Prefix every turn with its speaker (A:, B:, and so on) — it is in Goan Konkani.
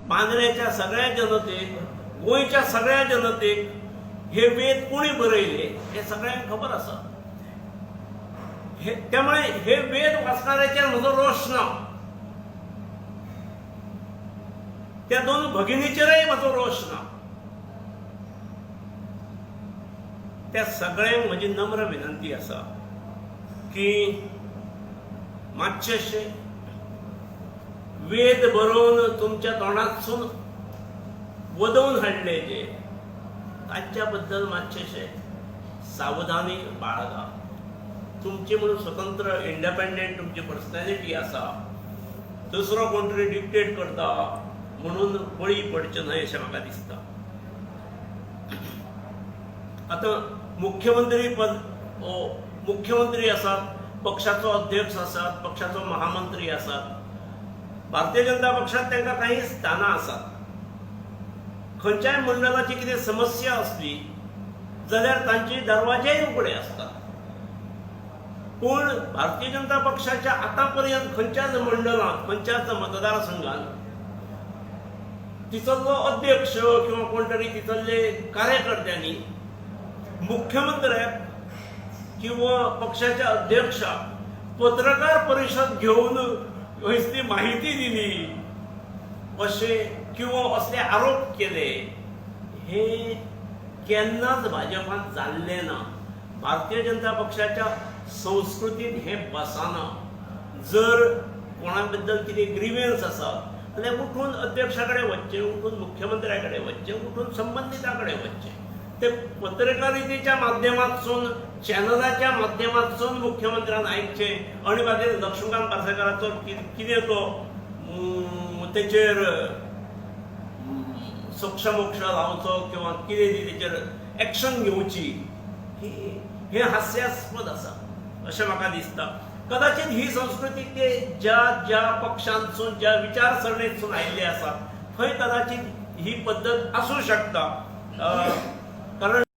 A: मांद्रेच्या सगळ्या जनतेक, गोंयच्या सगळ्या जनतेक हे वेद कोणी बरयले हे सगळ्यांक खबर आसा. हे त्यामुळे हे वेद वाचणाऱ्याचेर म्हजो रोश ना, त्या दोन भगिनीचेरय म्हजो रोश ना. त्या सगळ्यांक म्हजी नम्र विनंती आसा की मातशेशे वेद बरोवन तुमच्या तोंडातसून वदोवन हाडले जे तांच्या बद्दल मातशेशे सावधानी बाळगा. तुमची म्हणून स्वतंत्र इंडिपेंडंट तुमची पर्सनॅलिटी आसा, दुसरो कोण तरी डिक्टेट करता म्हणून बळी पडचें न्हय अशें म्हाका दिसता. आतां मुख्यमंत्री पद मुख्यमंत्री आसात, पक्षाचो अध्यक्ष आसात, पक्षाचो महामंत्री आसात. भारतीय जनता पक्षात तांकां काही स्थानां आसात. खंयच्याय मंडळाची कितें समस्या आसली जाल्यार तांचे दरवाजेय उगडे आसतात. पूण भारतीय जनता पक्षाच्या आतां पर्यंत खंयच्याच मंडळांत, खंयच्याच मतदारसंघात तिथलो अध्यक्ष किंवा कोण तरी तिथले कार्यकर्त्यांनी मुख्यमंत्र्याक किंवा पक्षाच्या अध्यक्षाक पत्रकार परिशद घेवन असली माहिती दिली अशें किंवा असले आरोप केले हे केन्नाच भाजपान जाल्लें ना. भारतीय जनता पक्षाच्या संस्कृतींत हें बसना. जर कोणा बद्दल कितें ग्रिव्हन्स आसा जाल्यार उठून अध्यक्षा कडेन वचचें, उठून मुख्यमंत्र्या कडेन वचचें, उठून संबंदिता कडेन वचचें. ते पत्रकारितेच्या माध्यमांतसून, चॅनलाच्या माध्यमांतसून मुख्यमंत्र्यान आयकचें आनी मागीर लक्ष्मीकांत पार्सेकाराचो कितें तो तेचेर सोक्षमोक्ष लावचो किंवा कितें ती तेचेर एक्शन घेवची, हें हास्यास्पद आसा अशें म्हाका दिसता. कदाचित ही संस्कृती ते ज्या ज्या पक्षांतसून, ज्या विचारसरणेतसून आयिल्ली आसा थंय कदाचित ही पद्दत आसूं शकता. कारण